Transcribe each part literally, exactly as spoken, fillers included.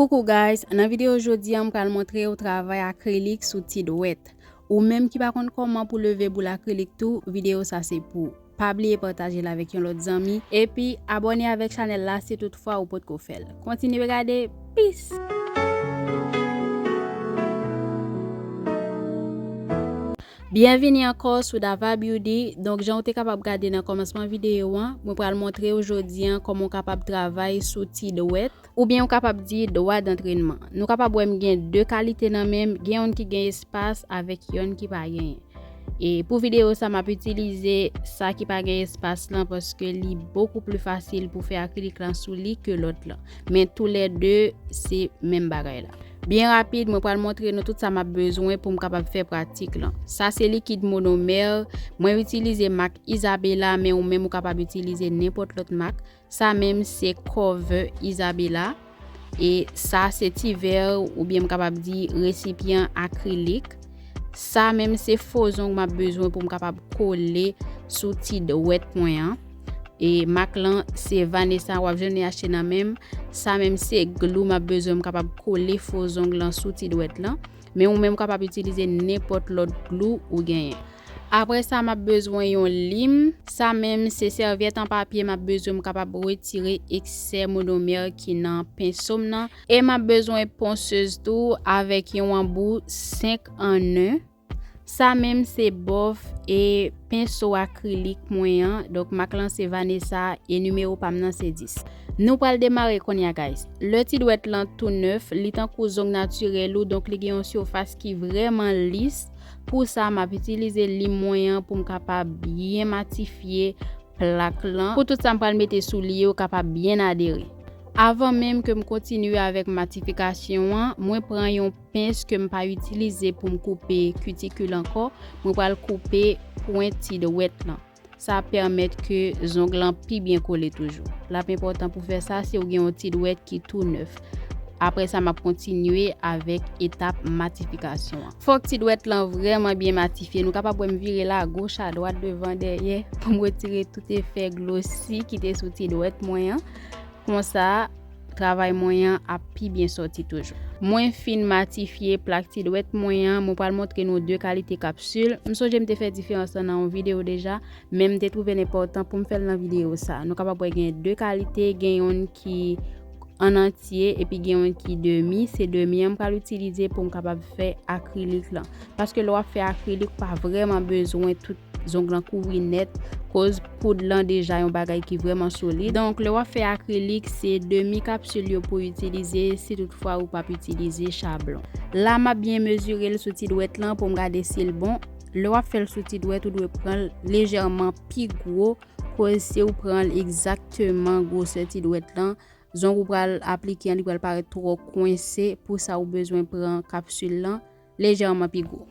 Coucou guys, nan videyo jodi a m pral montre w travay akrilik sou ti dwèt. Ou menm ki pa konn kòman pou leve boul akrilik tou, videyo sa se pou w. Pa bliye pataje l avèk yon lòt zanmi, epi abòne avèk chanèl la si toutfwa ou potko fè l. Kontinye gade, peace! Byenvini ankò sou Dava Beauty. Donk, jan w te kapab gade nan kòmansman videyo an, mwen pral montre w jodi an kòman w kapab travay sou ti dwèt, oubyen w kapab di dwa dantrenman. Nou kapab wè m gen de kalite nan men m, gen youn ki gen espas avèk youn ki pa genyen. E pou videyo sa, m ap itilize sa ki pa gen espas lan paske li bokou pli fasil pou fè akrilik lan sou li ke lòt lan. Men toulède se menm bagay la. Byen rapid, mwen pral montre nou tout sa m ap bezwen pou m kapab fè pratik lan. Sa se likid monomè. Mwen itilize mak Isabela, men ou menm ou kapab itilize nenpòt lòt mak. Sa menm se kòve Isabela. E sa se ti vè oubyen m kapab di resipyan akrilik. Sa menm se fo zong m ap bezwen pou m kapab kole sou ti dwèt mwen an. E mak lan se Vanessa, w ap jwenn li achte nan men m. Sa menm se glou m ap bezwen m kapab kole fo zong lan sou ti dwèt lan. Men ou menm ou kapab itilize nenpòt lòt glou ou genyen. Apre sa, m ap bezwen yon lim. Sa menm se sèvyèt an papye m ap bezwen m kapab retire eksè monomè ki nan penso m nan. E m ap bezwen ponsez tou avèk yon anbou senk an en. Sa menm se bòf e penso akrilik mwen an. Donk, mak lan se Vanessa e nimewo pa m nan se dis. Nou pral demare kounye a, guys. Lè ti dwèt lan tou nèf, li tankou zong natirèl ou, donk li gen yon sifas ki vrèman lis. Pou sa, m ap itilize lim mwen an pou m kapab byen matifye plak lan. Pou tout sa m pral mete sou li yo kapab byen adere. Avan menm ke m kontinye avèk matifikasyon an, mwen pran yon pens ke m pa itilize pou m koupe kitikil ankò, mwen pral koupe pwent ti dwèt lan. Sa ap pèmèt ke zong lan pi byen kole toujou. L ap enpòtan pou fè sa si w gen yon ti dwèt ki tou nèf. Apre sa, m ap kontinye avèk etap matifikasyon an. Fòk ti dwèt lan vrèman byen matifye. Nou kapab wè m vire l agoch, adwat, devan, dèyè pou m retire tout efè glosi ki te sou ti dwèt mwen an. Konsa, travay mwen an ap pi byen sòti toujou. Mwen fin matifye plak ti dwèt mwen an. Mwen pral montre nou de kalite kapsil. M sonje m te fè diferans lan nan yon videyo deja, men m te twouve l enpòtan pou m fè l nan videyo sa. Nou kapab wè gen de kalite, gen youn ki an antye, epi gen youn ki demi. Se demi an m pral itilize pou m kapab fè akrilik lan. Paske lè w ap fè akrilik, ou pa vrèman bezwen tout zong lan kouvri nèt, koz poud lan deja yon bagay ki vrèman solid. Donk, lè w ap fè akrilik, se demi kapsil yo pou w itilize si toutfwa ou p ap itilize chablon. La, m ap byen mezire l sou ti dwèt lan pou m gade si l bon. Lè w ap fè l sou ti dwèt, ou dwe pran l lejèman pi gwo, koz si w pran l egzakteman gwosè ti dwèt lan, zong ou pral aplike an, li pral parèt twò kwense, pou sa ou bezwen pran kapsil lan lejèman pi gwo.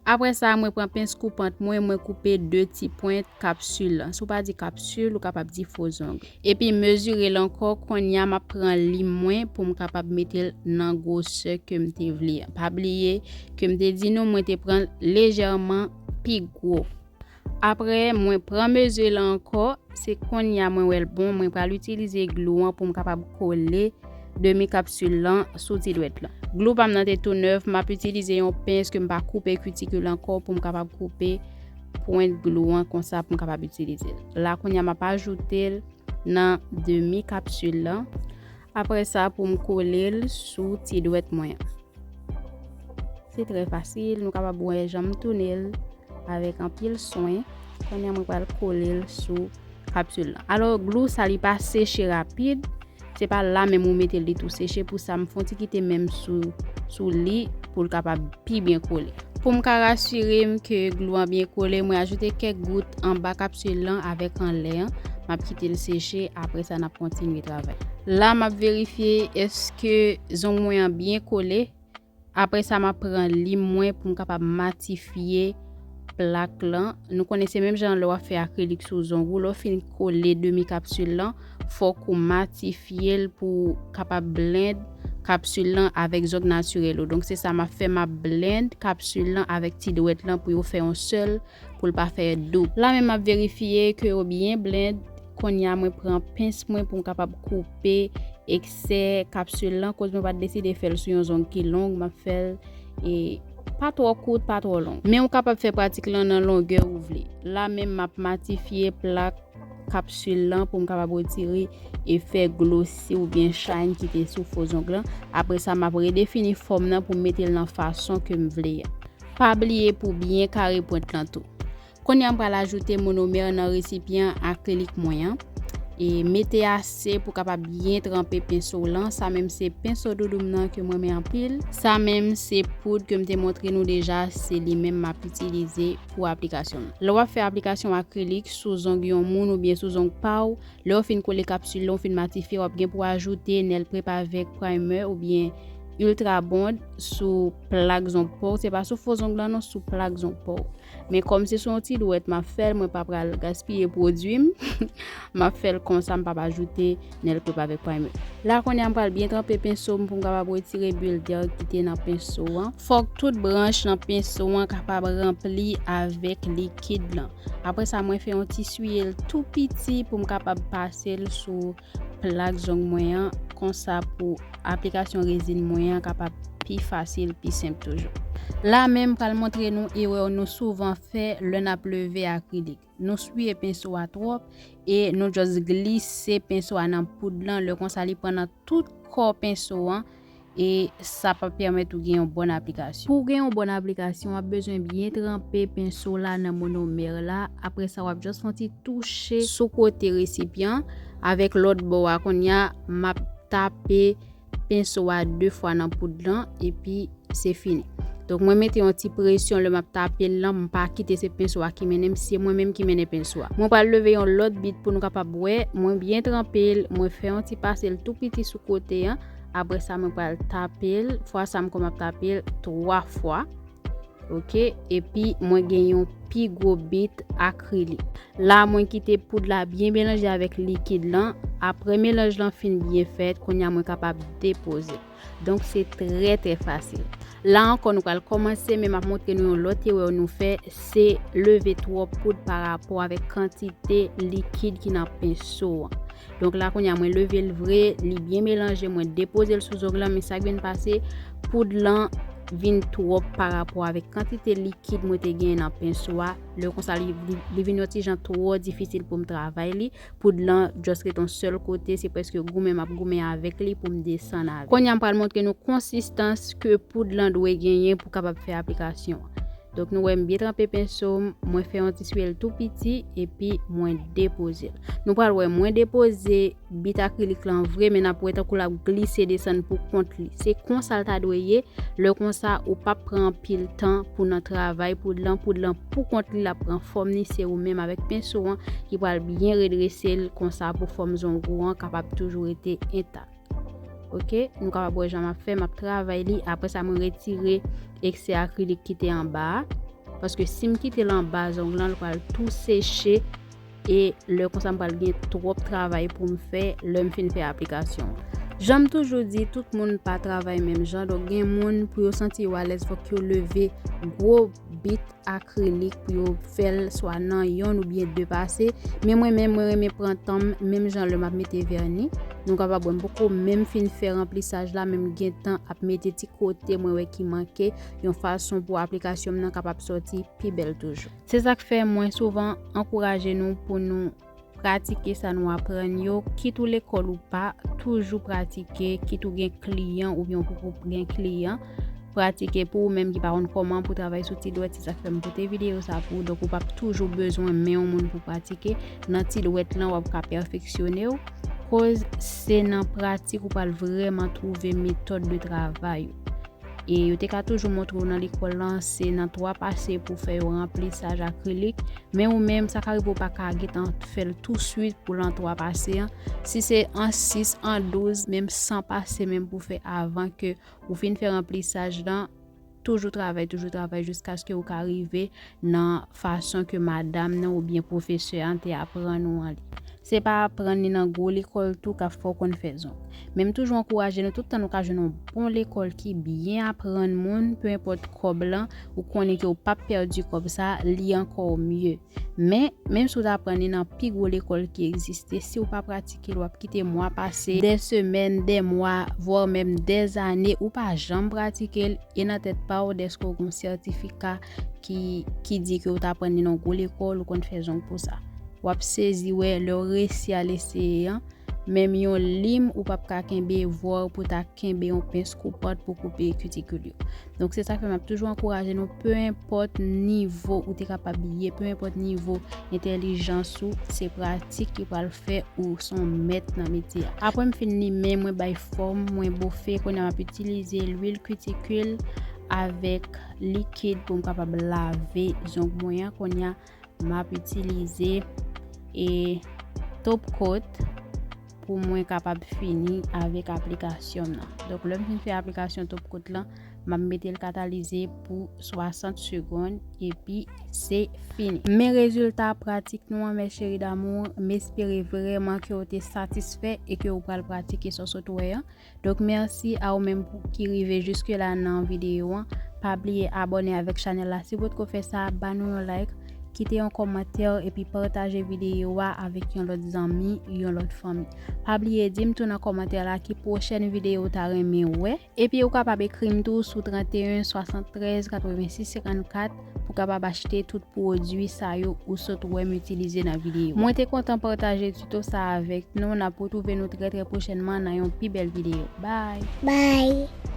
Apre sa, mwen pran pens koupant mwen, mwen koupe de ti pwent kapsil lan. Si w pa di kapsil, ou kapab di fo zong. Epi mezire l ankò, kounye a m ap pran lim mwen pou m kapab mete l nan gwosè ke m te vle an. Pa bliye ke m te di nou mwen te pran l lejèman pi gwo. Apre, mwen pran mezi lan ankò, se kounye a mwen wè l bon, mwen pral itilize glou an pou m kapab kole demi kapsil lan sou ti dwèt lan. Glou pa m nan te tou nèf, m ap itilize yon pens ke m pa koupe kitikil ankò pou m kapab koupe pwent glou an konsa pou m kapab itilize l. La kounye a m ap ajoute l nan demi kapsil lan. Apre sa, pou m kole l sou ti dwèt mwen an. Se trè fasil, nou kapab wè jan m tounen l avèk anpil swen. Kounye a mwen pral kole l sou kapsil lan. Alò, glou sa li pa seche rapid, se pa la menm ou mete l, li tou seche, pou sa m fè yon ti kite men m sou, sou li pou l kapab pi byen kole. Pou m ka rasire m ke glou an byen kole, mwen ajoute kèk gout anba kapsil lan avèk anlè an. M ap kite l seche, apre sa n ap kontinye travay. La, m ap verifye èske zong mwen an byen kole. Apre sa, m ap pran lim mwen pou m kapab matifye plak lan. Nou konnen se menm jan lè w ap fè akrilik sou zong ou. Lè w fin kole demi kapsil lan, fòk ou matifye l pou w kapab blend kapsil lan avèk zong natirèl ou. Donk, se sa m ap fè, m ap blend kapsil lan avèk ti dwèt lan pou yo fè yon sèl, pou l pa fè doub. La menm, m ap verifye ke yo byen blend. Kounye a, mwen pran pens mwen pou m kapab koupe eksè kapsil lan, koz mwen pa t deside fè l sou yon zong ki long, m ap fè l e pa twò kout, pa twò long. Men ou kapab fè pratik lan nan longè ou vle. La menm m ap matifye plak kapsil lan pou m kapab retire efè glosi oubyen shine ki te sou fo zong lan. Apre sa, m ap redefini fòm nan pou m mete l nan fason ke m vle a. Pa bliye pou byen kare pwent lan tou. Kounye a m pral ajoute monomè nan resipyan akrilik mwen an. E mete ase pou kapab byen tranpe penso w lan. Sa menm se penso doudou m nan ke m renmen anpil. Sa menm se poud ke m te montre nou deja, se li menm m ap itilize pou aplikasyon m. Lè w ap fè aplikasyon akrilik sou zong yon moun oubyen sou zong pa w, lè w fin kole kapsil lan, w fin matifye, w ap gen pou ajoute Nail Prep avèk primer oubyen Ultra Bond sou plak zong pa w. Se pa sou fo zong lan non, sou plak zong pa w. Men kòm se sou yon ti dwèt m ap fè l, mwen pa pral gaspiye pwodui m. M ap fè l konsa, m p ap ajoute Nail Prep avèk primer. La kounye a m pral byen tranpe penso m pou m kapab retire builder ki te nan penso an. Fòk tout branch nan penso an kapab ranpli avèk likid lan. Apre sa, mwen fè yon ti swiye l tou piti pou m kapab pase l sou plak zong mwen an, konsa pou aplikasyon rezin mwen an kapab pi fasil, pi senp toujou. La menm pral montre nou erè nou souvan fè lè n ap leve akrilik. Nou swiye penso a twòp e nou just glise penso a nan poud lan, lè konsa li pran nan tout kò penso an e sa p ap pèmèt ou gen yon bòn aplikasyon. Pou w gen yon bòn aplikasyon, w ap bezwen byen tranpe penso la nan monomè la. Apre sa, w ap just fè yon ti touche sou kote resipyan avèk lòt bò a. Kounye a, m ap tape penso a de fwa nan poud lan epi se fini. Donk, mwen mete yon ti presyon lè m ap tape l lan, m pa kite se penso a ki mennen m, se mwen menm ki mennen penso a. Mwen pral leve yon lòt bit pou nou kapab wè, mwen byen tranpe l, mwen fè yon ti pase l tou piti sou kote an. Apre sa, mwen pral tape l, fwa sa m konn ap tape l twa fwa. Oke, epi mwen gen yon pi gwo bit akrilik. La, mwen kite poud la byen melanje avèk likid lan. Apre melanj lan fin byen fèt, kounye a mwen kapab depoze l. Donk, se trè, trè fasil. La ankò, nou pral kòmanse, men m ap montre nou yon lòt erè nou fè, se leve twòp poud pa rapò avèk kantite likid ki nan penso an. Donk, la kounye a, mwen leve l vre, li byen melanje, mwen depoze l sou zong lan, men sa k vin pase, poud lan vin twòp pa rapò avèk kantite likid mwen te genyen nan penso a. Lè konsa, li, li, li vin yon ti jan twò difisil pou m travay li. Poud lan just ret yon sèl kote, se prèske goumen m ap goumen avèk li pou m desann avè l. Kounye a, m pral montre nou konsistans ke poud lan dwe genyen pou kapab fè aplikasyon an. Donk, nou wè m byen tranpe penso m, mwen fè yon ti swiye l tou piti, epi mwen depoze l. Nou pral wè mwen depoze bit akrilik lan vre, men n ap wè tankou l ap glise desann pou kont li. Se konsa l ta dwe ye. Lè konsa, ou p ap pran anpil tan pou nan travay poud lan. Poud lan pou kont li, l ap pran fòm li, se ou menm avèk penso an ki pral byen redrese l konsa pou fòm zong ou an kapab toujou rete entak. Oke, nou kapab wè jan m ap fè, m ap travay li. Apre sa, mwen retire eksè akrilik ki te anba a. Paske si m kite l anba zong lan, l pral tou seche. E lè konsa, m pral gen twòp travay pou m fè lè m fin fè aplikasyon an. Jan m toujou di, tout moun pa travay menm jan. Donk, gen moun, pou yo santi yo alèz, fòk yo leve gwo bit akrilik pou yo fè l swa nan yonn oubyen de pase. Men mwen menm, mwen renmen pran tan m, menm jan lè m ap mete vèni. Nou kapab wè m poko menm fin fè ranplisaj la, men m gentan ap mete ti kote mwen wè ki manke, yon fason pou aplikasyon m nan kapab sòti pi bèl toujou. Se sa k fè mwen souvan ankouraje nou pou nou pratike sa nou aprann yo, kit ou lekòl ou pa, toujou pratike, kit ou gen kliyan oubyen ou poko gen kliyan, pratike pou ou menm ki pa konn kòman pou travay sou ti dwèt, se sa k fè m pote videyo sa pou ou. Donk, ou p ap toujou bezwen men yon moun pou pratike. Nan ti dwèt lan, w ap ka pèfeksyone w. Koz se nan pratik ou pral vrèman twouve metòd de travay ou. E yo te ka toujou montre w nan lekòl lan, se nan twa pase pou fè yo ranplisaj akrilik. Men ou menm, sa ka rive ou pa ka gentan fè l touswit pou l an twa pase an. Si se an sis, an douz, menm san pase menm pou fè avan ke ou fin fè ranplisaj lan, toujou travay, toujou travay jiskaske ou ka rive nan fason ke madanm nan oubyen pwofesè an te aprann ou an li. Se pa aprann li nan gwo lekòl tou k ap fè w konn fè zong. Men m toujou ankouraje nou, tout tan nou ka jwenn yon bon lekòl ki byen aprann moun, pe enpòt kòb lan, ou konnen ke w p ap pèdi kòb sa, li ankò mye. Men, menm si w ta aprann li nan pi gwo lekòl ki egziste, si w pa pratike l, w ap kite mwa pase, dè semèn, dè mwa, vwa menm dè zane, ou pa janm pratike l, e nan tèt pa w, dèske w gen yon sètifika ki, ki di ke w t aprann li nan yon gwo lekòl, ou konn fè zong pou sa. W ap sezi wè lè w resi al eseye an, menm yon lim ou p ap ka kenbe vwa w pou ta kenbe yon pens koupant pou koupe kitikil yo. Donk, se sa k fè m ap toujou ankouraje nou, pe enpòt nivo ou te kapab ye, pe enpòt nivo entèlijans ou, se pratik ki pral fè ou se yon mèt nan metye a. Apre m fin limen, mwen bay fòm, mwen bofe, kounye a m ap itilize lwil kitikil avèk likid pou m kapab lave zong mwen an. Kounye a, m ap itilize e top coat pou mwen kapab fini avèk aplikasyon m nan. Donk, lè m fin fè aplikasyon top coat lan, m ap mete l katalize pou swasant segonn, epi se fini. Men rezilta pratik nou an, mes chéris d'amour, m espere vrèman ke w te satisfè e ke w pral pratike sa w sot wè an. Donk, mèsi a ou menm pou, ki rive jiske la nan videyo an. Pa bliye abòne avèk chanèl la si w potko fè sa, ba nou yon like, kite yon kòmantè, epi pataje videyo a avèk yon lòt zanmi, yon lòt fanmi. Pa bliye di m tou nan kòmantè la ki pwochèn videyo w ta renmen wè. Epi ou kapab ekri m tou sou trannteyen swasanntrèz katrevensis senkannkat pou kapab achte tout pwodui sa yo ou sot wè m itilize nan videyo. Mwen te kontan pataje tuto sa avèk nou. N ap retwouve nou trè, trè pwochènman nan yon pi bèl videyo. Bye! Bye!